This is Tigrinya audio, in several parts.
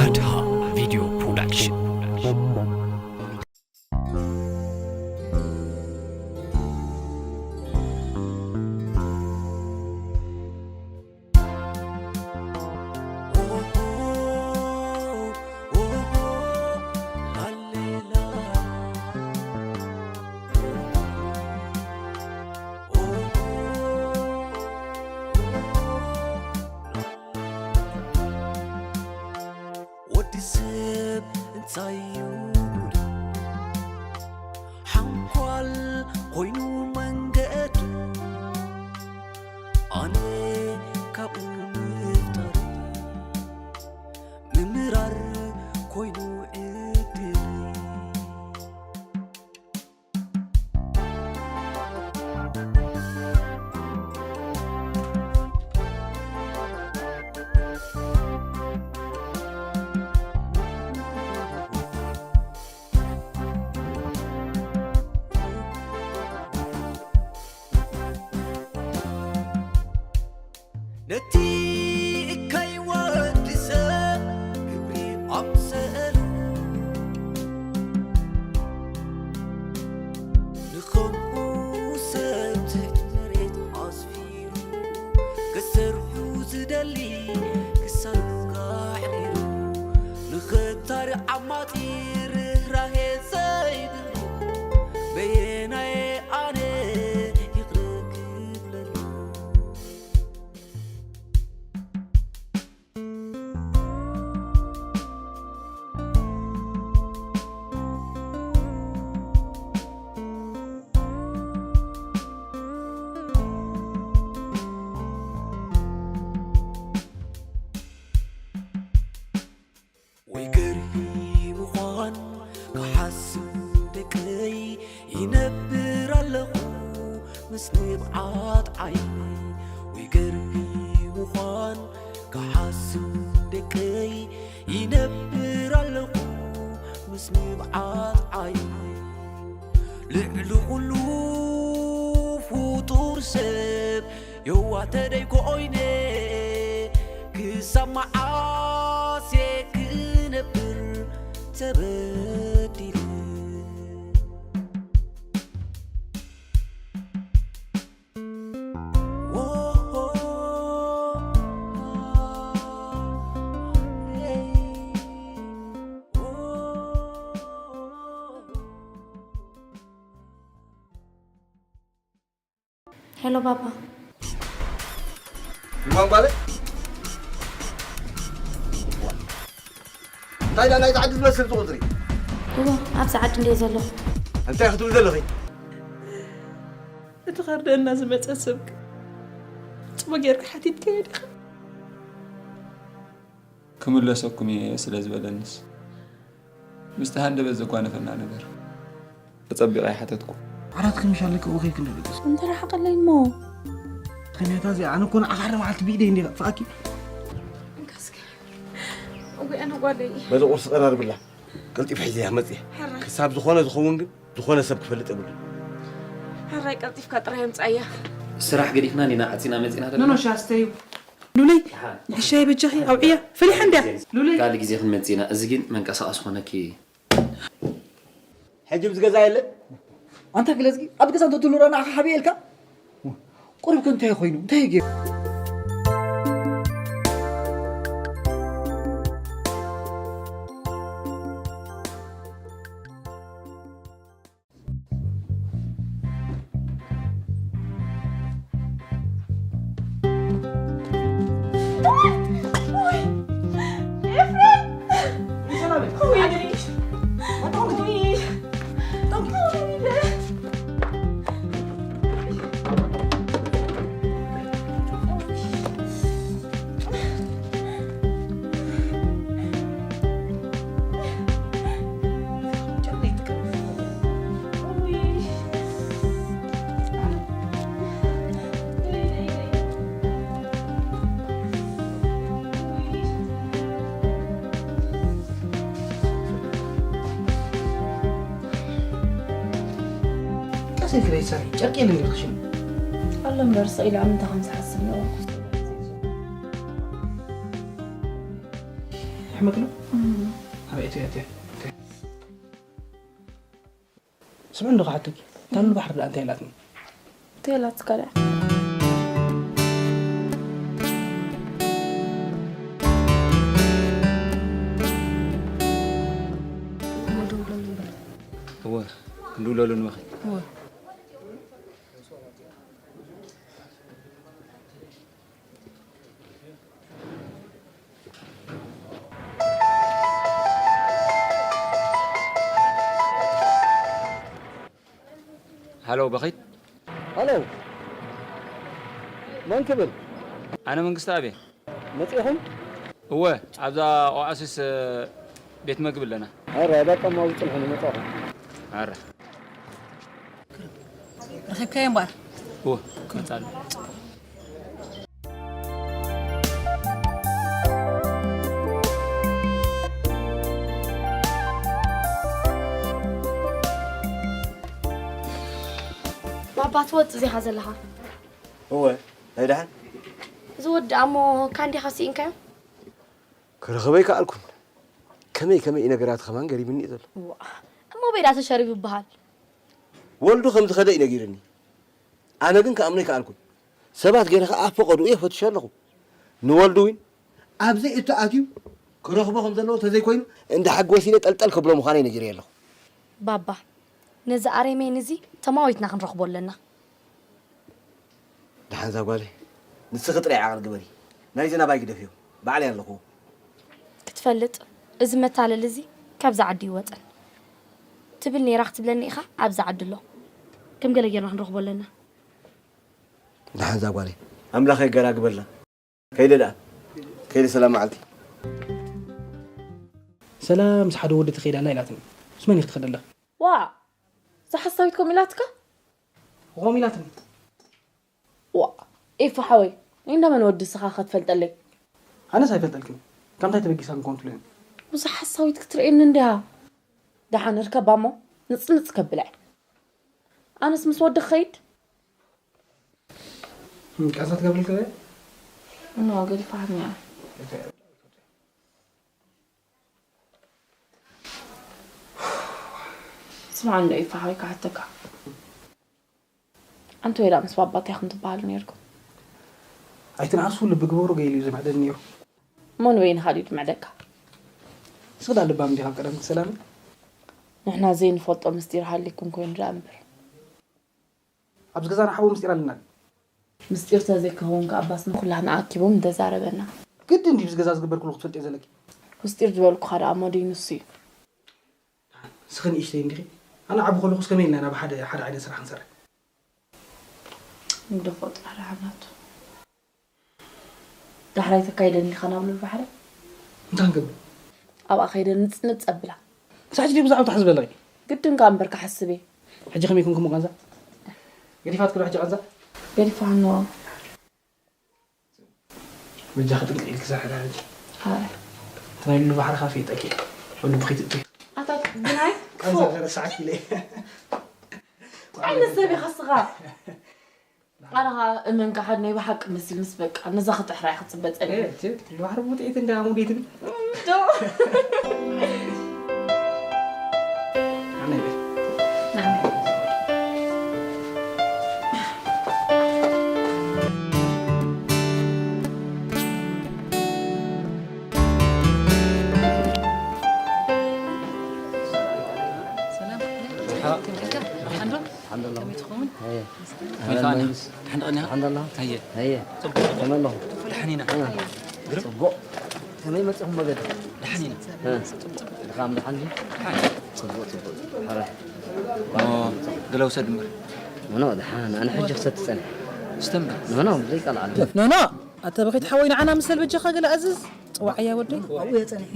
ኣድሃ ቪድዮ ፕሮዳክሽን። ወዲ ሰብ እንታይ እዩ ጉዱ? ሓንኳል ኮይኑ መንገዱ፣ ኣነ ካብኡ ምፍጣር ምምራር ኮይኑ ዕድል። ነቲ እካይ ወዲ ሰብ ክብሪ ኣምሰሉ፣ ንኸምኡ ሰብ ትሕቲ መሬት ኣስፊሩ፣ ክሰርሑ ዝደሊ ክሳዱ ኣሕሪሩ፣ ንኸታሪ ዓማጺ ርህራሄ ዘይብሉ፣ በየናየ ኣነ ይቕረ ክብለሉ? ወይ ገርሂ ምዃን ክሓስብ ደቀይ ይነብር ኣለኹ ምስ ንብዓት ዓይነይ። ወይ ገርሂ ምዃን ክሓስብ ደቀይ ይነብር ኣለኹ ምስ ንብዓት ዓይነይ። ልዕሊ ኩሉ ፍጡር ሰብ የዋህ ተደይ ኮይነ ክሳብ መዓስ እየ ክነብር ተበዲለ? ሄሎ ባባ። ልዋም ጓለ እንታይ ኢላ ናይዚ ዓዲ ዝመስል ዝቑፅሪ? እዎ ኣብዚ ዓዲ እንድየ ዘለኹ። እንታይ ክትብል ዘለኺ? እቲ ከርደአና ዝመፀ ሰብ ግን ፅቡቅ ጌርካ ሓቲትካዮ ዲኻ? ክምለሰኩም እየ ስለ ዝበለንስ ምስቲ ሃንደበት ዘጓነፈና ነገር ተጸቢቐ ኣይሓተትኩ። ዓራት ክምሽ ኣለኪ እኮ ከይክን ደበቅስ። እንተ ረሓቐለይ እሞ። ተኛታ እዚኣ ኣነ እኮ ንዓኻ ሓደ መዓልቲ ብኢደይ እንዴ ከጥፍኣኪ። እንካስኪ እጉ ኣነ ጓለይ። በዚ ቁርሲ ቀራርብላ። ቀልጢፍ ሒዘያ መጽየ። ሕራይ። ክሳብ ዝኾነ ዝኸውን ግን ዝኾነ ሰብ ክፈልጥ የብሉን። ሕራይ ቀልጢፍካ ጥራይ ኣምጽኣያ። ስራሕ ገዲፍና ኒና ዓጺና መጺና ዘለና። ኖኖ ሻስተዩ። ሉለይ ንሕሻይ በጃኺ ኣውዕያ ፈሊሓ እንድያ ሉለይ። ካልእ ግዜ ክንመጽእ ኢና። እዚ ግን መንቀሳቐሲ ኮነኪ። ሕጂ ኣብዚ ገዛ የለን። ኣንታ ግለጽኪ ኣብ ገዛ እንተትህሉ ረኣና ኣኻ ሓብየ ኢልካ። ቁሩብ ከ እንታይ ኮይኑ እንታይ ገይሩ። ቀስ ኢልኪ በይ ሳሪ፣ ጨርቂ የለን ዲኺ ትሽኒ? ኣሎ እምበር ስቕ ኢለ ኣብ ምንታይ ከም ዝሓስብ ነበርኩ። ሕመት ነው? አቤት፣ ቤት፣ ቤት። ስምዕ እንዶ ክሓተኪ፣ እታ ሉል ባሕሪ ደኣ እንታይ ኢላትኒ? እንታይ ኢላትካ ደኣ? እሞ ደውለሉ እምበር። እወ፣ ክንድውለሉ ንመኽሪ። እወ። ሃሎ፣ በኺት? ሃሎ፣ መን ክብል? ኣነ መንግስቲ ኣብየ። መጺኹም? እወ፣ ኣብዛ ኦኣሲስ፣ እ፣ ቤት መግቢ ኣለና። ኣረ፣ በቃ፣ እማ ውጽንሑ ንመጻኹ። ኣረ። ረኺብካዮ እምበኣር? እወ፣ ክመጽእ ኣለዎ። ባባ ትወጽእ ዚኻ ዘለኻ? እወ፣ ናይ ደሓን? እዚ ወዲ ኣሞ ካንዲኻ ስኢንካዮ? ክረኽበ ኣይከኣልኩን። ከመይ ከመይ እዩ ነገራት ከማን ገሪምኒ እዩ ዘሎ። እዋ፣ እሞ በይዳ ተሸሪቡ ይበሃል። ወልዱ ከም ዝኸደ እዩ ነጊሩኒ። ኣነ ግን ክኣምኖ ኣይከኣልኩን። ሰባት ገለ ከኣ ኣብ ፈቐድኡ የፈትሾ ኣለኹ። ንወልዱ እውን ኣብ ዘይእቱ ኣትዩ ክረኽቦ ከም ዘለዎ ተዘይኮይኑ እንዳ ሓጎስ ኢለ ጠልጠል ከብሎ ምዃነይ ነጊረዮ ኣለኹ። ባባ፣ ነዚ ኣሬሜን እዚ ተማዊትና ክንረኽቦ ኣለና። ደሓን እዛ ጓለይ፣ ንስኺ ጥራይ ዓቕሊ ግበሪ። ናይዚ ናባይ ግደፍዮ፣ ባዕለይ ኣለኹዎ። ክትፈልጥ፣ እዚ መታለሊ እዚ ካብዛ ዓዲ ይወጸን ትብል ነይራ ክትብለኒ ኢኻ፣ ኣብዛ ዓዲ ኣሎ። ከም ገለ ጌርና ክንረኽቦ ኣለና። ደሓን እዛ ጓለይ፣ ኣምላኽ የገላግበልና። ከይደ ደኣ፣ ከይደ ሰላም መዓልቲ። ሰላም፣ ምስ ሓደ ወዲ ትኸይድ ኣላ ኢላትኒ። ምስ መን ኢኺ ትኸዲ ኣለኺ? ዋእ፣ እዛ ሓሳዊት ከምኡ ኢላትካ? ከምኡ ኢላትኒ። ዋእ፣ ኤፉ ሓወይ፣ እንዳ መን ወዲ ንስኻ ከ ትፈልጠለይ? ኣነስ ኣይፈልጠልክን። ካብ እንታይ ተበጊሳ ክኸውን ትብለኒ? እዛ ሓሳዊት ክትርእየኒ እንድያ። ደሓን እርከባ እሞ ንጽንጽ ከብላ እየ። ኣነስ ምስ ወዲ ክኸይድ? እም፣ ቃንዛ ትገብርልኪ ዶ? እኖ፣ ገዲፋ ሃብኒ እያ። ስማዕ እንዶ ኤፋ ሓወይ ክሓተካ። ኣንተ ወይ ደኣ ምስ ባባ እንታይ ኢኹም ትበሃሉ ነይርኩም? ኣይትንኣሱ፣ ልቢ ግበሩ፣ ገይሉ እዩ ዝምዕደኒ ነይሩ። እሞ ንበይንኻ ድዩ ዝምዕደካ? ንስኺ ደኣ ልባም ዲኻ ኣብ ቀዳምቲ ሰላመይ? ንሕና ዘይንፈልጦ ምስጢር ሃልይኩም ኮይኑ ደኣ እምበር። ኣብዚ ገዛና ሓቦ ምስጢር ኣለና ድዩ? ምስጢር ተዘይክኸውን ከኣ ኣባስ ንኹላህና ኣኪቡ ምተዛረበና። ግድን ድዩ ኣብዚ ገዛ ዝግበር ኩሉ ክትፈልጥዮ ዘለኪ? ምስጢር ዝበልኩኻ ደኣ እሞ ድዩ ንሱ እዩ? ንስኺ ንእሽተይ እንዲኺ? ኣነ ዓቢ ከለኹስ ከመይ ኢልና ኢና ብሓደ፣ ሓደ ዓይነት ስራሕ ክንሰርሕ? ንግደፎ ጥራሕ ደሓን ናቱ። ዳሕራይ ተካይደኒ ዲኻ ናብ ሉል ባሕሪ? እንታይ ክንገብር? ኣብኣ ከይደ ንጽንጽ ኣብላ። ክሳዕ ሕጂ ድዩ ብዛዕባ ትሓስቢ ዘለኺ? ግድን ከኣ እምበር ክሓስብ እየ። ሕጂ ከመይ ኮንኩሞ ቃንዛ? ገዲፋትኪ ዶ ሕጂ ቃንዛ? ገዲፋ ሃኖ። በጃኺ ጥንቅቕ ኢልኪ ስራሕ ዳርጅ። ኣረ። እቲ ናይ ሉል ባሕሪ ካፌ ይጠቂ። ወዲ ብኺት እጥይ። ኣታ ግናይ? ቃንዛ ክፉእ። ከረሳዕኪ ኢለ። እንታይ ዓይነት ሰብ ኢኻ እስኻ? ኣነ ኸኣ እመን ከሓድ ናይ ብሓቂ መሲልንስ በቃ ነዛ ክትሕራ እየ ክትጽበ ጸኒሐ። ኤ፣ እቲ ሉል ባሕሪ ብውጽኢት እንዳ ሙዴት ግን። እንዶ። ኣነ በይ። ሰላም። ሓንዶ? ከመይ ትኸውን? ኣየ። ከመይ ከኣ? ሓንዶ? ሓንዶ? ሓንዶ? ኣየ። ኣየ። ጽቡቕ። ከመይ ኣለኹም? ደሓን ኢና። እ። ግርም? ጽቡቕ። ከመይ መጺኹም መገዲ? ደሓን ኢና። እ። ድኻም ደሓን ድዩ? ደሓን። ጽቡቕ፣ ጽቡቕ፣ ጽቡቕ። ሕራይ። ኖ፣ ገለ ውሰድ እምበር። ኖ፣ ኖ፣ ደሓን። ኣነ ሕጂ ክሰቲ ጸኒሐ። ስተ እምበር። ኖ፣ ኖ፣ ብዘይ ቃል ዓዲ። ኖ፣ ኖ፣ ኣታ በኺት ሓወይ ንዓና ምሰል በጃኻ ገለ ኣዝዝ። ጽዋዕያ ወደይ። ኣብኡ እየ ጸኒሐ።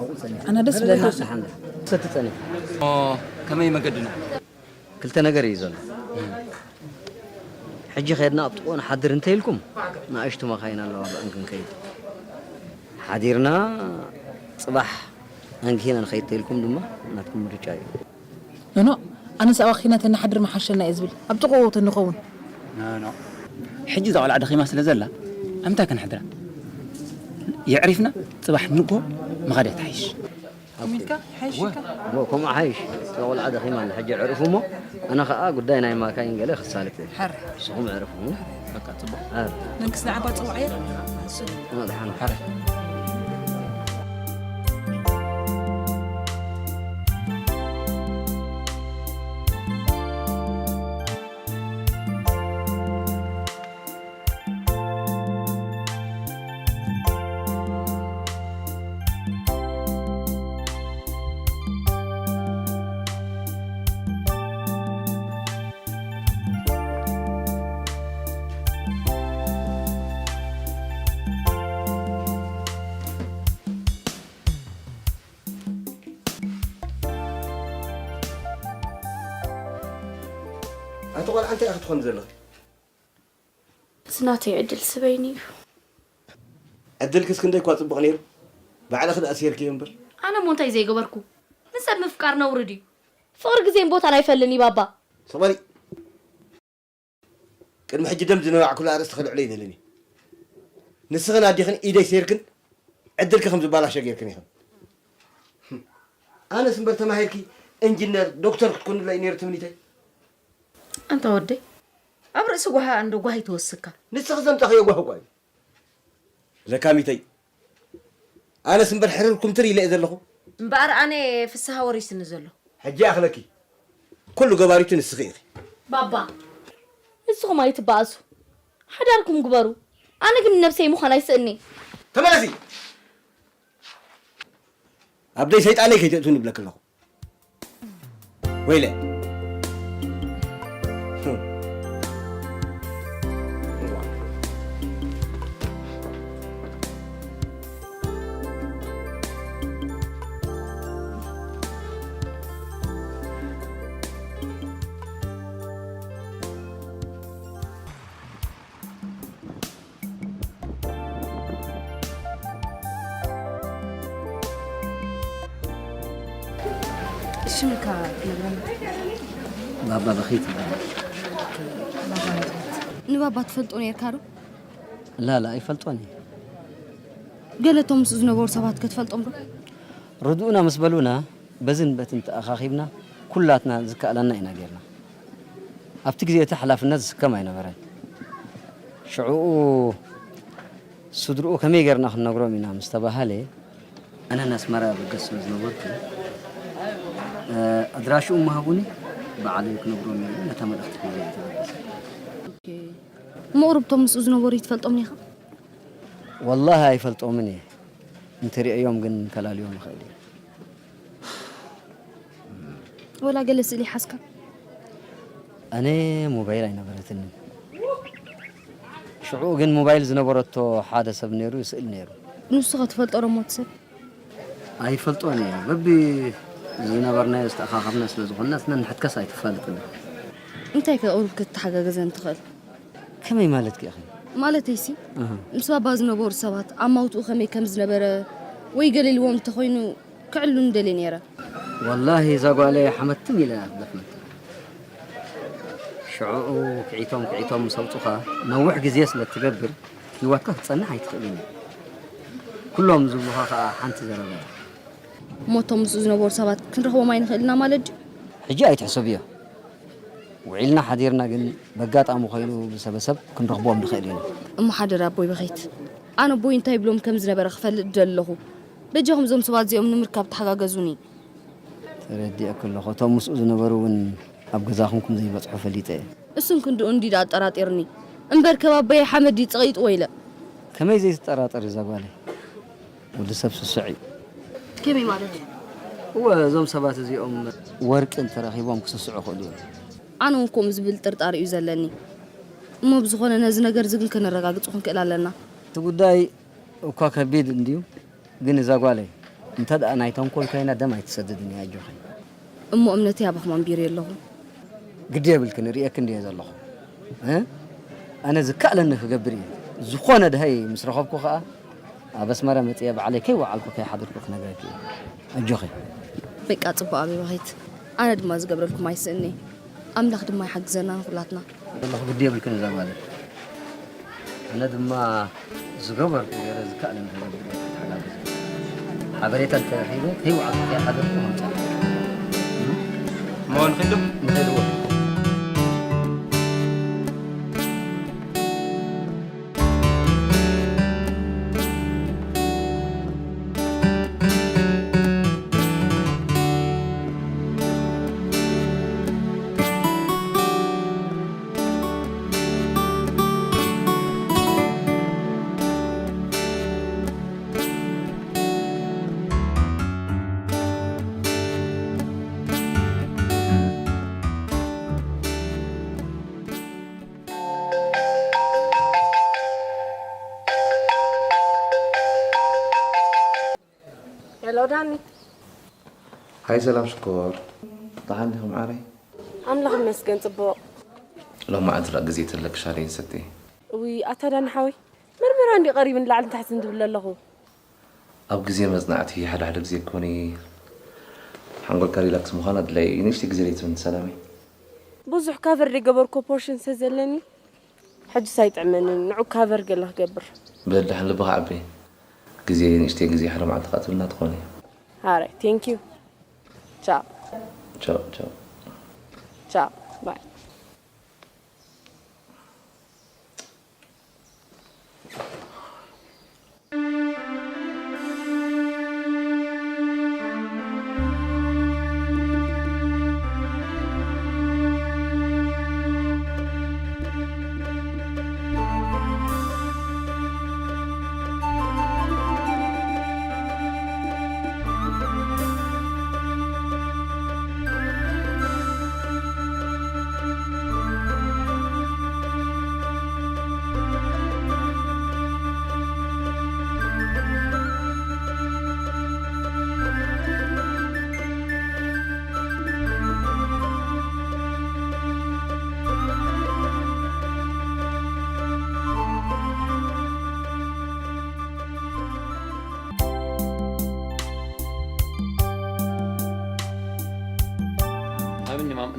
ኣብኡ ጸኒሐ። ኣነ ደስ ብለና። ደሓን። ክሰቲ ጸኒሐ። ኦ፣ ከመይ መገድና? ክልተ ነገር እዩ ዘሎ። ሕጂ ኸድና ኣብ ጥቕኡ ንሓድር እንተ ኢልኩም፣ ንኣሽቱ መኻይን ኣለዋ፣ ብኣን ክንከይድ። ሓዲርና ጽባሕ ኣንጊህና ንኸይድ እንተ ኢልኩም ድማ ናትኩም ምርጫ እዩ። ኖኖ፣ ኣነስ ኣብኣ ኺና ተንሓድር ምሓሸና እየ ዝብል፣ ኣብ ጥቕኡ ተንኸውን። ኖኖ፣ ሕጂ እዛ ቖልዓ ደኺማ ስለ ዘላ፣ ኣብ ምንታይ ከነሕድራ? የዕሪፍና ጽባሕ ንግሆ ምኻድ እያ ትሓይሽ። ኢልካ ይሓይሽካ። እሞ ከምኡ ሓይሽ። እዛ ቆልዓ ደኺማ ኣላ፣ ሕጂ ዕርፉ እሞ ኣነ ኸኣ ጉዳይ ናይ ማካይን ገለ ክሳልጥ እየ። ሕር ንስኹም ዕርፉ። በቃ ጽቡቕ። ኣር መንግስቲ ዓባ ጽዋዕ እየ። መድሓን ሓረ ኣቲ ቆልዓ እንታይ ኢኻ ትኾን ዘለኺ? እዚ ናተይ ዕድል ስበይኒ እዩ። ዕድልክስ ክንደይ እኳ ጽቡቕ ነይሩ። ባዕልኺ ደኣ ኣሲርክዮ እምበር። ኣነ እሞ እንታይ ዘይገበርኩ? ንሰብ ምፍቃር ነውሪ ድዩ? ፍቕሪ ግዜን ቦታን ኣይፈልን እዩ ባባ። ስቕ በሊ። ቅድሚ ሕጂ ደም ዝነባዕኩሉ ኣርእስቲ ክልዕሎ ይደልን እዩ። ንስኽን ኣዴኽን ኢደይ ሰይርክን ዕድልኪ ከም ዝበላሾ ጌርክን ኢኽን። ኣነስ እምበር ተማሂርኪ እንጅነር ዶክተር ክትኮንለይ ነይሩ ትምኒተይ። ኣንታ ወደይ ኣብ ርእሲ ጓሃ እንዶ ጓሂ ትወስካ። ንስኺ ዘምጻኽዮ ጓሂ እኳ እዩ። ለካሚተይ ኣነስ እምበር ሕርር ኩምትር ኢለ እየ ዘለኹ። እምበኣር ኣነ ፍስሃ ወሪስኒ ዘሎ። ሕጂ ይኣኽለኪ። ኩሉ ገባሪቱ ንስኺ ኢኺ። ባባ ንስኹም ኣይትበኣሱ፣ ሓዳርኩም ግበሩ። ኣነ ግን ንነብሰይ ምዃን ኣይስእኒ። ተመለሲ። ኣብ ደይ ሰይጣነይ ከይተእትውኒ ይብለኪ ኣለኹ። ወይለ። ሽምካ ነግረና። ባባ በኺት ይበሃል። ንባባ ትፈልጦ ነርካ ዶ? ላላ ኣይፈልጦን እየ። ገለ እቶም ምስኡ ዝነበሩ ሰባት ከ ትፈልጦም ዶ? ርድኡና ምስ በሉና በዝን በትን ተኣኻኺብና ኩላትና ዝከኣለና ኢና ጌርና። ኣብቲ ግዜ እቲ ሓላፍነት ዝስከም ኣይነበረን። ሽዕኡ ስድርኡ ከመይ ጌርና ክንነግሮም ኢና ምስ ተባሃለ፣ ኣነ ንኣስመራ በገስ ስለ ዝነበርኩ፣ ኣድራሽኡ ምሃቡኒ፣ ባዕለይ ክነግሮም እየ ኢለ ነታ መልእኽቲ ሒዘ እየ ተበገሰ። መቕርብቶም ምስኡ ዝነበሩ ይትፈልጦም ኔኻ? ወላሂ ኣይፈልጦምን እየ። እንትርእዮም ግን ከላልዮም ይኽእል እየ። ወላ ገለ ስእሊ ሓዝካ? ኣነ ሞባይል ኣይነበረትንን። ሽዑ ግን ሞባይል ዝነበረቶ ሓደ ሰብ ነይሩ፣ ይስእል ነይሩ። ንሱ ኸ ትፈልጦ ዶ ሞት ሰብ? ኣይፈልጦን እየ። በቢ ዝነበርናዮ ዝተኣኻኸብና ስለ ዝኾንና፣ ነንሕድካስ ኣይትፋለጥን። እንታይ ከ ቁሩብ ክትተሓጋገዘን ትኽእል? ከመይ ማለትኪ ኢኺ? ማለተይሲ፣ ኣሃ። ምስ ባባ ዝነበሩ ሰባት ኣማውትኡ ከመይ ከም ዝነበረ ወይ ገለ ኢልዎም እንተኾይኑ ክዕልሉኒ ደልየ ነይረ። ወላሂ እዛ ጓለይ ሓመትም ኢለ እያ ትደፍነካ። ሽዑኡ ክዒቶም ክዒቶም ምስ ኣውጹኻ ነዊሕ ግዜ ስለ እትገብር ህይወትካ ክትጸንሕ ኣይትኽእልን እያ። ኩሎም ዝብሉኻ ኸኣ ሓንቲ ዘረባ እያ። እሞ እቶም ምስኡ ዝነበሩ ሰባት ክንረኽቦም ኣይንኽእል ኢና ማለት ድዩ? ሕጂ ኣይትሕሰብዮ። ውዒልና ሓዲርና ግን በጋጣሚ ኮይኑ ብሰበሰብ ክንረኽቦም ንኽእል ኢና። እሞ ሓደራ ኣቦይ በኸይት ኣነ ኣቦይ እንታይ ይብሎም ከም ዝነበረ ክፈልጥ ደሊ ኣለኹ። በጃኹም እዞም ሰባት እዚኦም ንምርካብ ተሓጋገዙኒ። ተረዲኤኪ ኣለኹ። እቶም ምስኡ ዝነበሩ እውን ኣብ ገዛኹም ከም ዘይበጽሑ ፈሊጠ እየ። እሱን ክንድኡ እንዲ ደኣ ኣጠራጢርኒ። እምበር ከባበየ ሓመድ ድዩ ጸቒጥዎ ኢለ። ከመይ ዘይትጠራጠሪ እዛ ጓለይ? ወዲ ሰብ ስሱዕ እዩ። ከመይ ማለት እዩ? እወ እዞም ሰባት እዚኦም ወርቂ እንተረኺቦም ክስስዑ ይኽእሉ እዮም። ኣነ እውን ከምኡ ዝብል ጥርጣረ እዩ ዘለኒ። እሞ ብዝኾነ ነዚ ነገር እዚ ግን ከነረጋግጾ ክንክእል ኣለና። እቲ ጉዳይ እኳ ከቢድ እንድዩ፣ ግን እዛ ጓለይ እንተ ደኣ ናይ ተንኮል ኮይና ደም ኣይትሰድድን እያ ኣጆኺ። እሞ እምነተይ ኣባኹም ኣንቢረዮ ኣለኹ። ግዲ የብልክን፣ ርእየክን ድየ ዘለኹ። እ? ኣነ ዝከኣለኒ ክገብር እየ። ዝኾነ ደሃይ ምስ ረኸብኩ ኸኣ ኣብ ኣስመራ መጺአ ባዕለይ ከይወዓልኩ ከይሓደርኩ ክነግረኪ እየ። ኣጆኺ። በቃ ጽቡቕ ኣበይ በኸይት። ኣነ ድማ ዝገብረልኩም ኣይስእኒ። ኣምላኽ ድማ ይሓግዘና ንኹላትና። ዘለኹ ግዲ የብልክን እዛ ጓለይ። ኣነ ድማ ዝገበርኩ ገይረ ዝከኣለኒ ክገብር እየ። ሓበሬታ እንተረኺቡ ከይወዓልኩ ከይሓደርኩ ምምጻእ። እሞ ንኺዱ ንኺድዎ። ሄሎ ዳኒ። ሃይ ሰላም ሽኮር፣ ደሓን ዲኹም ዓረይ? ኣምላኽ ይመስገን ጽቡቕ። ሎም መዓልቲ ደኣ ግዜ ተለክሻለይ ሰተይ። እውይ ኣታ ዳኒ ሓወይ፣ መርመራ እንዲ ቀሪቡ ንላዕሊ ንታሕቲ እንድብል ኣለኹ። ኣብ ግዜ መጽናዕቲ ሓደ ሓደ ግዜ ኮኒ ሓንጎልካ ሪላክስ ምዃን ኣድላይ እዩ። ንእሽተይ ግዜ ለይትብን ሰላመይ። ብዙሕ ካቨር ዘይገበርኮ ፖርሽን ስለ ዘለኒ ሕጅስ ኣይጥዕመንን። ንዑ ካቨር ገለ ክገብር። ብደድሕን ልብኻ ዓቢ። ግዜ ንእሽተይ ግዜ ሓደ መዓልቲ ከኣ ትብልና ትኾኒ። ሃራይ ቴንክ ዩ። ቻው ቻው ቻው። ቻው ባይ።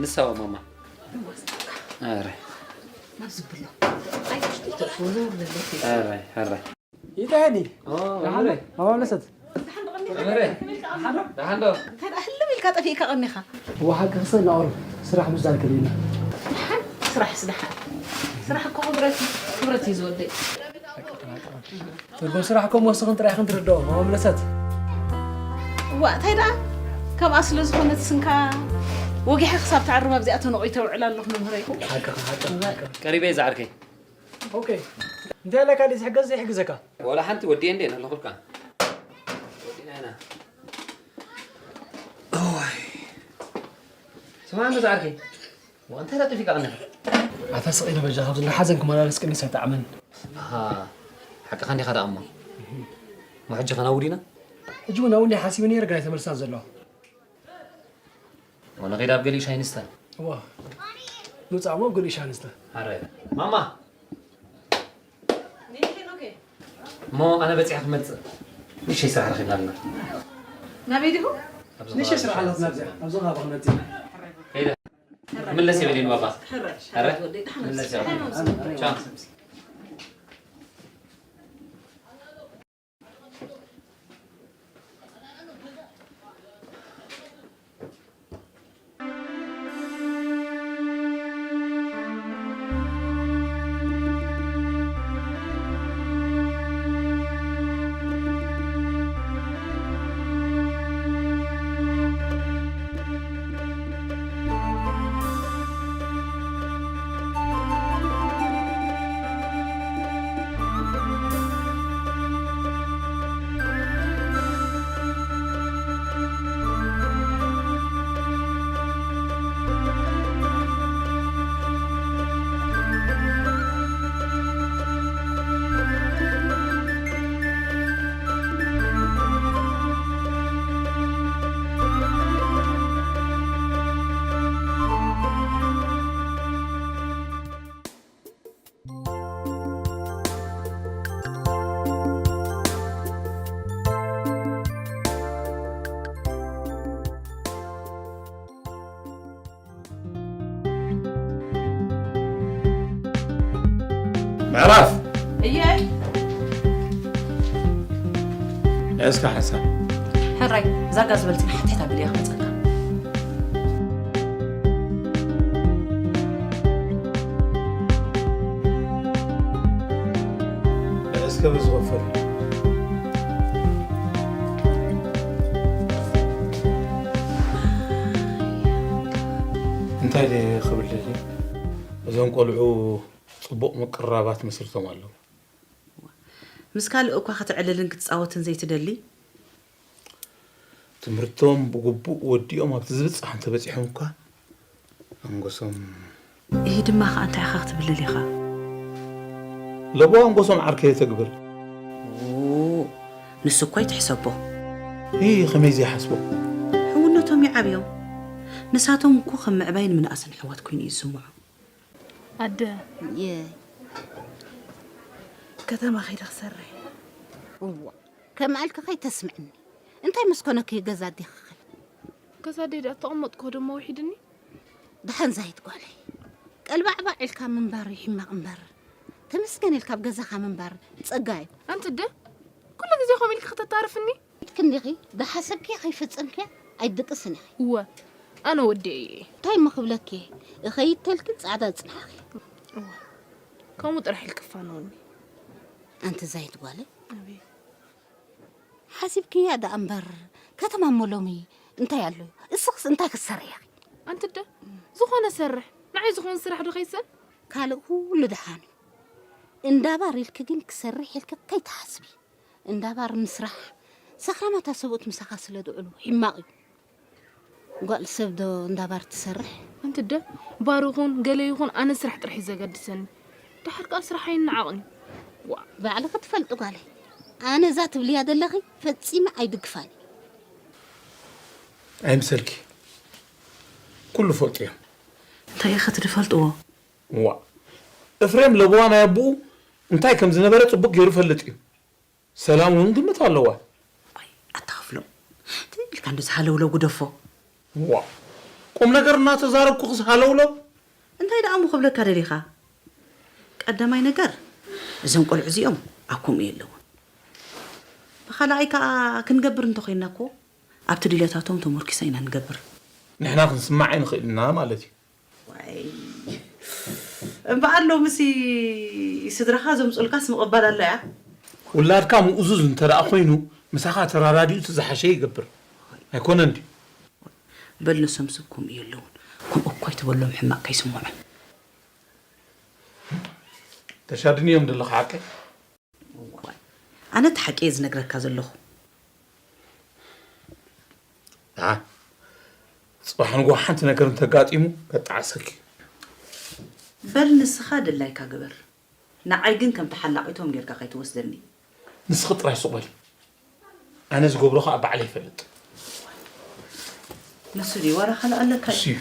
ንሳዋ ማማ ኣረ ናብ ዝብሎ ኣይትሽቲ ተሽውሩ ልልቲ ኣረ ኣረ ይጠኒ ማማ መለሰት ደሓን ዶ እንታይ ደኣ ህልም ኢልካ ጠፊእካ ቀኒኻ ወሓቂ ክሰ ናኦር ስራሕ ምዛር ከሊና ደሓን ስራሕ ስደሓን ስራሕ እኮ ክብረት ክብረት እዩ ዝወደይ ትርጉም ስራሕ ከም ወስኽን ጥራይ ክንትርድኦ ማማ መለሰት እዋ እንታይ ደኣ ከምኣ ስለ ዝኾነት ስንካ ወጊሐ ክሳብ ተዕርብ ኣብዚኣ ተነቒ ተውዕል ኣለኹ መምህረይ ሓቅኻ ሓቅኻ ቀሪበ እየ ዝዓርከይ ኦኬ እንታይ ኣለካ ድዚ ሕገዝ ዘይሕግዘካ ወላ ሓንቲ ወዲኤ እንዴ ኣለኹልካ ወዲና ኢና እዋይ ስማ እንዶ ዝዓርከይ እንታይ ዳጥፊካ ቀኒኻ ኣታ ስቕ ኢለ በጃ ካብ ዝና ሓዘን ክመላለስ ቅኒስ ኣይጣዕምን ሓቅኻ እንዲኻ ደኣ እሞ ሞ ሕጂ ከናውድ ኢና ሕጂ እውን ኣውኒ ሓሲበ ነይረ ግን ኣይተመልሳን ዘሎ ወነኺድ ኣብ ገሊኡ ሻይ ንስተ እዋ ንውፃእ ሞ ኣብ ገሊኡ ሻይ ንስተ ኣረ ማማ እሞ ኣነ በፂሐ ክመፅእ ንእሽተይ ስራሕ ረኺብና ኣለና ናበይ ዲኹ ንእሽተይ ስራሕ ኣላትና ኣብዚኣ ኣብዚ ከባቢ ክመፅእ ኢና ከይደ ክምለስ የብለይን ባባ ኣረ ክምለስ የብለይን ቻው ምዕራፍ እየ እስካ ሓንሳብ ሕራይ፣ እዛ ጋዝ በል ጽናሕ፣ ትሕት ኣቢለ እየ ክመጸካ። እስከ በዚ ክፈል። እንታይ ደየ ክብል ደልየ? እዞም ቆልዑ ጽቡቕ ምቅርራባት መስሪቶም ኣለዉ። ምስ ካልእ እኳ ከተዕልልን ክትጻወትን ዘይትደሊ? ትምህርቶም ብግቡእ ወዲኦም ኣብቲ ዝብጻሕ እንተበጺሖም እኳ፣ ኣንጎሶም። ይህ ድማ ኸኣ እንታይ ኢኻ ክትብል ደሊኻ? ለቦ ኣንጎሶም ዓርከይ ተግብር። ኡ፣ ንሱ እኮ ይትሕሰቦ። ይህ ከመይ ዘይሓስቦ? ሕውነቶም ይዓብዮም። ንሳቶም እኮ ከም ምዕባይን ምንኣስን ኣሕዋት ኮይኑ እዩ ዝስምዖ። ኣደ፣ የ- ከተማ ከይደ ክሰርሕ። እዋ፣ ከም ኣልካ ከይተስምዕኒ። እንታይ ምስ ኮነኪ ገዛ ኣዴኺ ኸ? ገዛ ኣደይ ደኣ ተቐመጥኩ ድማ ውሒድኒ። ደሓን ዛይት ጓለይ። ቀልባዕባዕ ኢልካ ምንባር እዩ ሕማቕ እምበር። ተመስገን ኢልካ ኣብ ገዛኻ ምንባር ጸጋ እዩ። ኣንቲ ኣደ፣ ኩሉ ግዜ ከምኡ ኢልኪ ከተታርፍኒ? ክንዲኺ ዝሓሰብክያ ከይፈጸምክያ ኣይትድቅስን ኢኺ። እወ፣ ኣነ ወዲ እየ። እንታይ እሞ ክብለኪ፣ እኸይድ ተልኪ ጻዕዳ ጽንሓኺ። እወ፣ ከምኡ ጥራሕ ኢልኪ ፋነውኒ። ኣንቲ ዛይት ጓለይ፣ ኣቤት። ሓሲብክያ ደኣ እምበር፣ ከተማ እሞ ሎሚ እንታይ ኣሎ? እስኽስ እንታይ ክትሰርሒ ኢኺ? ኣንቲ ኣደ፣ ዝኾነ ሰርሕ፣ ንዓይ ዝኾነ ስራሕ ዶ ከይስእን? ካልእ ኩሉ ደሓን እዩ። እንዳ ባር ኢልኪ ግን ክሰርሕ ኢልኪ ከይትሓስቢ። እንዳ ባር ምስራሕ፣ ሰኽራማት ኣሰብኡት ምሳኻ ስለ ዝውዕሉ ሕማቕ እዩ። ጓል ሰብ ዶ እንዳ ባር ትሰርሕ? ኣንቲ ኣደ፣ ባር ይኹን ገለ ይኹን ኣነ ስራሕ ጥራሕ እዩ ዘገድሰኒ። ደሓር ከኣ ስራሕ ኣይነዓቕን እዩ። ዋእ። ባዕልኺ ትፈልጢ ጓለይ። ኣነ እዛ ትብልያ ዘለኺ ፈጺመ ኣይድግፋን እየ። ኣይምሰልኪ። ኩሉ ፈልጡ እዮም። እንታይ ኢኺ ትፈልጥዎ? ዋእ። እፍሬም ለበዋ ናይ ኣቦኡ እንታይ ከም ዝነበረ ጽቡቕ ገይሩ ይፈልጥ እዩ። ሰላም እውን ግምት ኣለዋ። ኣይ፣ ኣታ ክፍሎም። ትም ኢልካ እንደዚ ሃለውለው ግደፎ። ዋእ። ቁም ነገር እናተዛረብኩኽስ ሃለውለው? እንታይ ደኣ እሞ ክብለካ ደሊኻ? ቀዳማይ ነገር፣ እዞም ቆልዑ እዚኦም ኣብ ከምኡ የለውን። ብኻልኣይ ከኣ ክንገብር እንተኾይንና እኮ፣ ኣብቲ ድሌታቶም ተመርኪሰ ኢና ንገብር። ንሕና ክንስማዕ ኣይንኽእልን ኢና ማለት እዩ። ዋይ። እምበኣር ሎምሲ ስድራኻ ዘምጹልካስ ምቕባል ኣላ እያ። ውላድካ ምእዙዝ እንተ ደኣ ኮይኑ፣ ምሳኻ ተራዳዲኡ እቲ ዝሓሸ ይገብር። ኣይኮነን ድዩ? በል ንሶም ሰብ ከምኡ የለውን። ከምኡ እኳ ኣይትበሎም ሕማቕ ከይስምዖም። ተሻድንዮም ዘለኻ ሓቀይ? እዋይ፣ ኣነ እቲ ሓቂ እየ ዝነግረካ ዘለኹ። ኣ፣ ጽባሕ ንግሆ ሓንቲ ነገር እንተጋጢሙ ከጣዕሰኪ። በል ንስኻ ድላይካ ግበር። ንዓይ ግን ከም ተሓላቒቶም ጌርካ ከይትወስደኒ። ንስኺ ጥራይ ሱቕ በሊ። ኣነ ዝገብሮ ኸኣ ባዕለይ ይፈልጥ። ንሱ ድዩ ዋላ ካልእ ኣለካ እዩ? ንሱ እዩ።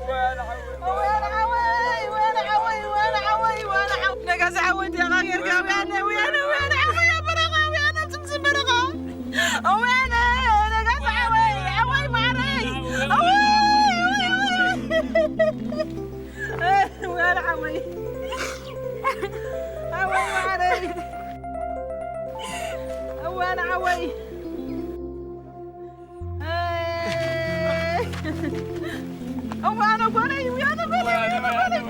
ወያነ ሓወይ፣ ወያነ ሓወይ፣ ወያነ ሓወይ፣ ወያነ ሓወይ፣ ወያነ ሓወይ። ነጋሲ ሓወይ፣ እንታይ ኢኻ ጌርካ? ወያነ፣ ወያነ፣ ወያነ ሓወይ፣ ኣብ በረኻ፣ ወያነ፣ ኣብ ጽምጽም በረኻ። ወያነ፣ ነጋሲ ሓወይ፣ ሓወይ፣ ማዓረይ። ኣወይ፣ ኣወይ፣ ኣወይ። ወያነ ሓወይ። ሓወይ፣ ማዓረይ። ወያነ ሓወይ። እዋይ፣ ኣነ ጓለይ፣ እዋይ፣ ኣነ ጓለይ፣ እዋይ፣ ኣነ ጓለይ።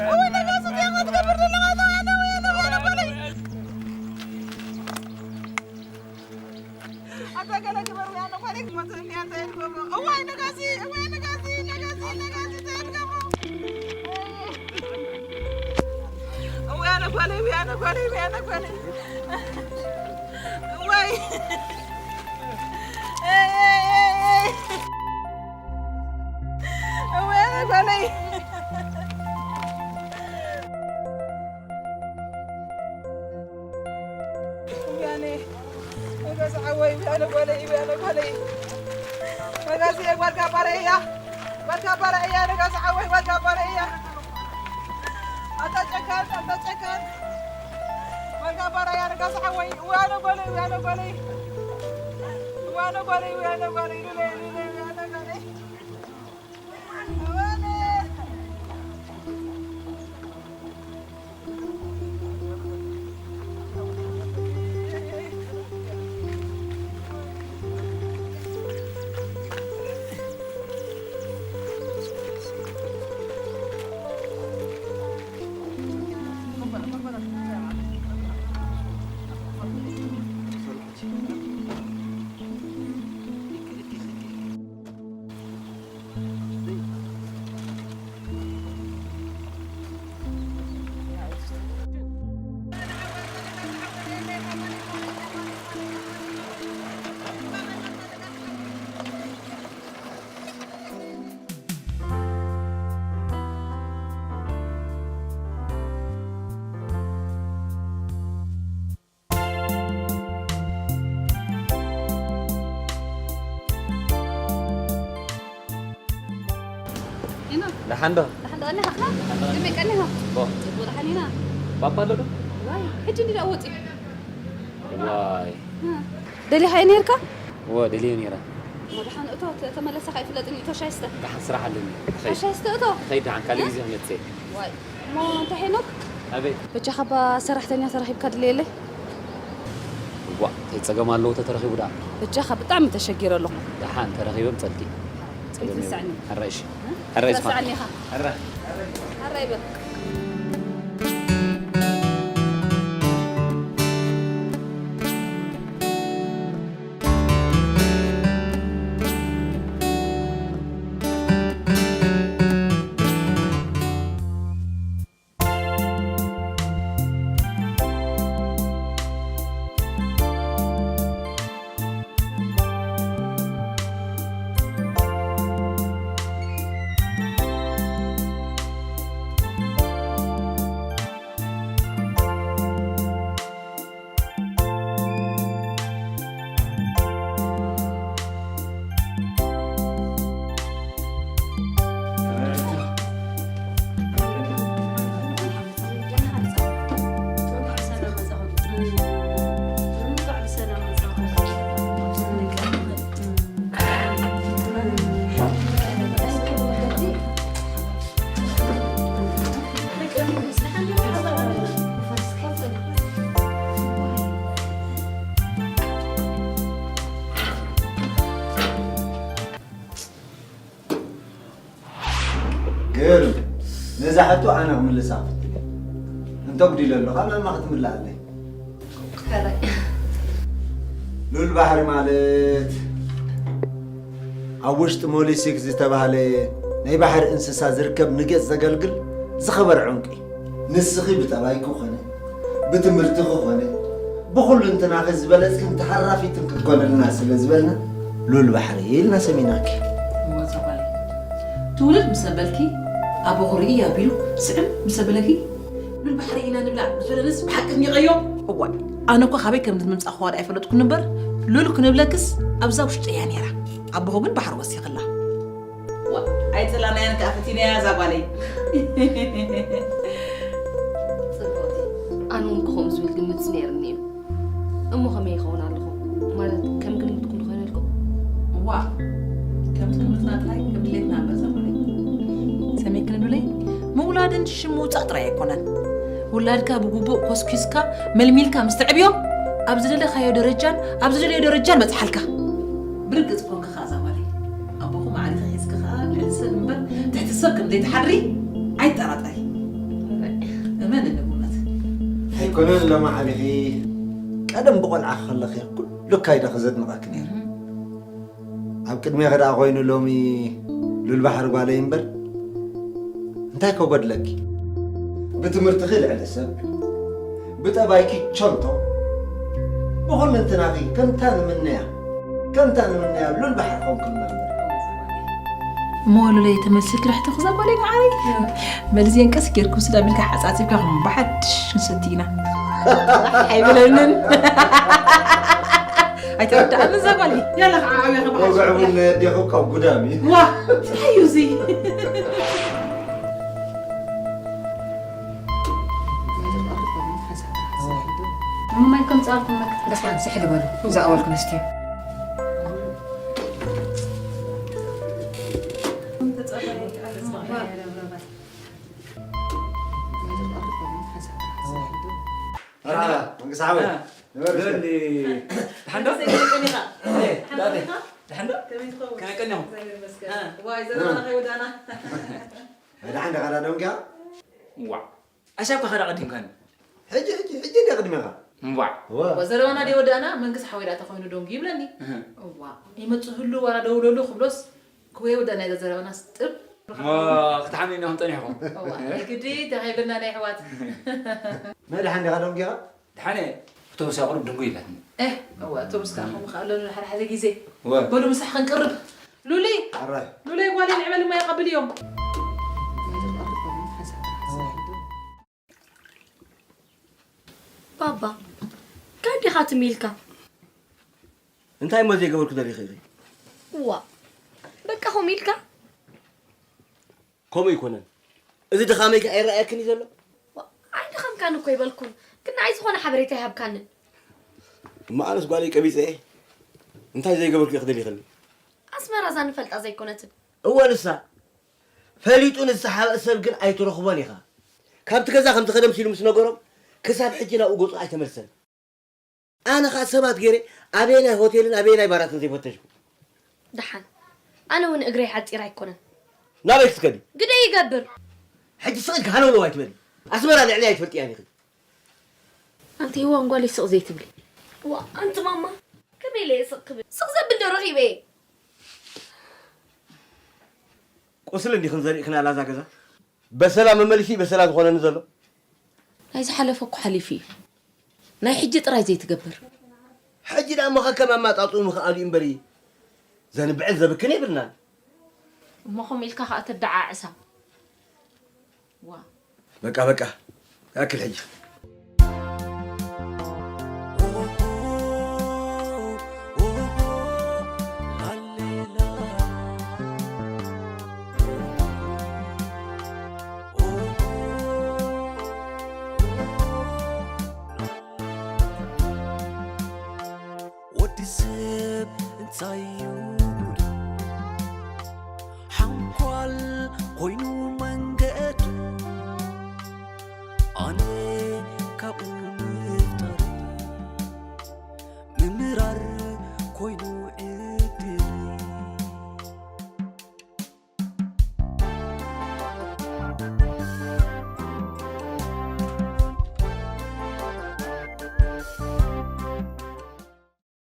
እዋይ፣ ነጋሲ፣ እንታይ ኢኻ ትገብር ዘለኻ? እዋይ፣ ኣነ፣ እዋይ፣ ኣነ፣ እዋይ፣ ኣነ ጓለይ። ኣታ ገለ ግበር፣ እዋይ፣ ኣነ ጓለይ፣ ክሞተኒ፣ ኣታ የድገሞ። እዋይ፣ ነጋሲ፣ እዋይ፣ ነጋሲ፣ ነጋሲ፣ ነጋሲ፣ እንታይ የድገሞ? እዋይ፣ ኣነ ጓለይ፣ እዋይ፣ ኣነ ጓለይ፣ እዋይ፣ ኣነ ጓለይ። እዋይ። ኤይ፣ ኤይ፣ ኤይ፣ ኤይ። እዋይ፣ ኣነ ጓለይ። ወያነ፣ ነጋሲ ሓወይ፣ ወያነ ጓለይ፣ ወያነ ጓለይ። ነጋሲ፣ ጓልካ ባረያ፣ ጓልካ ባረያ፣ ነጋሲ ሓወይ፣ ጓልካ ባረያ። ኣታ ጨካን፣ ኣታ ጨካን። ጓልካ ባረያ፣ ነጋሲ ሓወይ፣ ወያነ ጓለይ፣ ወያነ ጓለይ። ወያነ ጓለይ፣ ወያነ ጓለይ፣ ሉለይ፣ ሉለይ፣ ወያነ ጓለይ። ኢና ደሓን ዶ? ደሓን ዶ? ቀኒኻ? ከመይ ቀኒኻ? ቦ። ጽቡቕ ደሓን ኢና። ባባ ኣሎ ዶ? ዋይ፣ ሕጂ እንዲ ደኣ ወጺኡ። ዋይ። እ። ደሊኻዮ ነይርካ? እወ፣ ደልየ ነይረ። እሞ ደሓን እቶ፣ ተ-፣ ተመለስካ ኣይፍለጥን እዩ። እቶ ሻይ ስተ። ደሓን ስራሕ ኣለኒ። ሻይ ስተ እቶ። ከይድ ደሓን፣ ካልእ እ? ግዜ ክመጽእ እየ። ዋይ። እሞ እንታይ ሄኖክ? ኣቤት። በጃኻ እባ ሰራሕተኛ ተረኺብካ ድለየለይ። እዋእ፣ እንታይ ጸገም ኣለዎ ተተረኺቡ ደኣ? በጃኻ ብጣዕሚ ተሸጊረ ኣለኹ። ደሓን ተረኺበ ምጸልኪ። ጸገም የብሉን። ኣይትረስዓኒ። ሕራይ እሺ። እ? ሕራይ እስማ። ኣይትረስዓኒ ኢኻ። ሕራይ። ሕራይ በል። ግርም። ነዛ ሕቶ ኣነ ክምልሳ ክፍትን እየ። እንተ ኣጉዲለ ኣሎ፣ ካብ ማማ ክትምላኣለይ። ሕራይ። ሉል ባሕሪ ማለት ኣብ ውሽጢ ሞሊስክ ዝተባህለ ናይ ባሕሪ እንስሳ ዝርከብ ንገጽ ዘገልግል ዝኸበረ ዕንቁ እዩ። ንስኺ ብጠባይኪ ኮነ ብትምህርትኺ ኮነ ብኹልንትናኺ ዝበለጽክን ተሃራፊትን ክትኮንልና ስለ ዝበልና ሉል ባሕሪ ኢልና ሰሚናኪ። እወ፣ ጸጓለይ። ትውልድ ምስ ኣበልኪ፣ ኣቦኺ ርእይ ኣቢሉ ስዕም ምስ ኣበለኪ፣ ሉል ባሕሪ ኢና ንብላዕ ምስ በለንስ ብሓቂ ንኒቐዮ። እዋእ፣ ኣነ እኮ ካበይ ከም ዝምምጻእክዋ ደኣ ኣይፈለጥኩን እምበር፣ ሉል ክንብለክስ ኣብዛ ውሽጠይ እያ ነይራ። ኣቦኺ ግን ባሕሪ ወሲኽላ። ኣይጽላናያን ከኣ ፈቲናያ እዛ ጓለይ። ጽብቕቲ። ኣነ እውን ክኸውን ዝብል ግምት ነይርኒ እዩ። እሞ ከመይ ይኸውን ኣለኹ? ማለት ከም ግምትኩም ዝኾነልኩም? ዋ፣ ከም ትግምትና ጥራይ ከም ድሌትና እምበር ዘመለይ። ሰሜክን ሉለይ፣ ምውላድን ሽም ምውጻእ ጥራይ ኣይኮነን። ውላድካ ብግቡእ ኮስኪስካ መልሚልካ ምስ ተዕብዮ፣ ኣብ ዝደለኻዮ ደረጃን ኣብ ዝደለዮ ደረጃን በጽሓልካ። ብርግጽ ኮንካ ከኣ ዛጓለይ፣ ኣቦኹም ኣዕሪኺ ሒዝኪ ከኣ ልዕሊ ሰብ እምበር ትሕቲ ሰብ ከም ዘይትሓድሪ ኣይጠራጠሪ። እመንኒ ብእውነት። ኣይኮነን ሎሚ ዓቢኺ፣ ቀደም ብቆልዓ ከለኺ ኩሉ ካይዳኺ ዘድንቐኪ ነይረ። ኣብ ቅድሜኺ ደኣ ኮይኑ ሎሚ ሉል ባሕሪ ጓለይ እምበር እንታይ ከጎድለኪ? ብትምህርትኺ ልዕሊ ሰብ፣ ብጠባይኪ ቸንቶ፣ ብኹልንትናኺ ከምታ ንምነያ ከምታ ንምነያ ሉል ባሕሪ ኮንክልና እምበር። እሞ ሉለይ ተመልሲልኪ ዶ ሕቶኺ እዛ ጓለይ ንዓይ? መልዝየን ቀስ ጌርኩም ስለ ኣቢልካ ሓጻጺብካ ከም ብሓድሽ ንሰቲ ኢና። ኣይብለንን። ኣይተረድኣን እዛ ጓለይ። ያላ ከዓ ዓብያ ከም ወግዕ ሓድሽ። ቡን ነየዲኹም ካብ ጉዳም እዩ። ዋ፣ እንታይ እዩ እዚ? እሞ ማይ ከምፅኣልኩም መክ- ደሓን ስሕል በሉ። እዛ ኣወልኩ ነስትዮ። መርሓባ መንግስቲ ሓወይ። ነበርክ? ዮኒ፣ ደሓን ዶ? ሰይድ ቀኒኻ። እ፣ ዳዴ፣ ደሓን ዶ? ከመይ ትኸውን? ከመይ ቀኒኹም? እግዚኣብሔር ይመስገን። ዋይ፣ ዘለኻና ከይወዳእና። መድሓን ዲኻ ዳ ደንጊኻ? ዋዕ፣ ኣሻብካ ኸዳ ቀዲምካኒ። ሕጂ፣ ሕጂ፣ ሕጂ እንዲያ ቅድሜኻ። እምቧዕ። እወ። እዋ፣ ዘረባና ደይ ወዳእና፣ መንግስቲ ሓወይ ደኣ ተኾይኑ ደንጉ ይብለኒ። እዋ፣ ይመጽእ ህሉ ዋላ ደውለሉ ክብሎስ፣ ክወይ ወዳእና ኢዛ ዘረባና ስጥብ። እሞ ክትሓምዩና ኢኹም ጸኒሕኩም። እዋ፣ ናይ ግዲ፣ እንታይ ከይብለና ናይ ኣሕዋት። መድሓን ዲኻ ደንጊኻ? ድሓነ፣ ኣውቶቡስ ኣቑርብ ድንጉ ኢላትኒ። ኤህ፣ እዋ፣ ኣውቶቡስ ከኣ ከምኡ ከኣ ኣለሉ ሓደ ሓደ ግዜ። እወ። በሉ ምሳሕ ክንቅርብ። ሉሊ፣ ኣራይ። ሉሊ ጓለይ ንዕበል እሞ ይቐብል እዮም። ባባ፣ ካን ዲኻ ትም ኢልካ? እንታይ እሞ ዘይገበርኩ ደሊኺ ኢኺ? እዋ፣ በቃ ከምኡ ኢልካ? ከምኡ ኣይኮነን። እዚ ድኻመይ ከ ኣይረኣየክን እዩ ዘሎ? ዋ፣ ኣይደኸምካን እኮ ይበልኩን፣ ግን ንዓይ ዝኾነ ሓበሬታ ይሃብካንን። እሞ ኣነስ ጓለይ ቀቢፀ እየ። እንታይ ዘይገበርኩ ኢኺ ደሊኽኒ? ኣስመራ እዛ ንፈልጣ ዘይኮነትን። እወ ንሳ። ፈሊጡ ንዝተሓብአ ሰብ ግን ኣይትረኽቦን ኢኻ። ካብቲ ገዛ ከም ትኸደ ምሲሉ ምስ ነገሮም፣ ክሳብ ሕጂ ናብኡ ገጹ ኣይተመልሰን። ኣነ ኸኣ ሰባት ገይረ ኣበየናይ ሆቴልን ኣበየናይ ባራትን ዘይፈተሽኩ። ደሓን፣ ኣነ እውን እግረይ ሓጺር ኣይኮነን። ናበይ ክትከዲ? ግደ ይገብር። ሕጂ ስቕ ኢልኪ ሃለውለው ኣይትበሊ። ኣስመራ ልዕሊ ኣይትፈልጥያን ኢኺ። ኣንቲ ህዋን ጓለይ ስቕ ዘይትብሊ። ዋ፣ ኣንቲ ማማ፣ ከመይ ኢለ እየ ስቕ ክብል? ስቕ ዘብል ዶ ረኺበ እየ? ቁስሊ እንዲኽን ዘሪእክናላ እዛ ገዛ? በሰላ መመሊሲ በሰላ ዝኾነኒ ዘሎ። ናይ ዝሓለፈ እኮ ሓሊፉ እዩ። ናይ ሕጂ ጥራይ ዘይትገብር። ሕጂ ደኣ እሞ ከከም ኣማጣጥኡ ምኽኣሉ እዩ እምበሪ፣ ዘንብዕን ዘብክን የብልናን። እሞ ከምኡ ኢልካ ኸኣ ተደዓዕሳ። ዋ። በቃ በቃ፣ ያክል ሕጂ። ወዲ ሰብ እንታይ እዩ ጉዳ ሓንኳል ኮይኑ መንገዱ ኣነ ካብኡ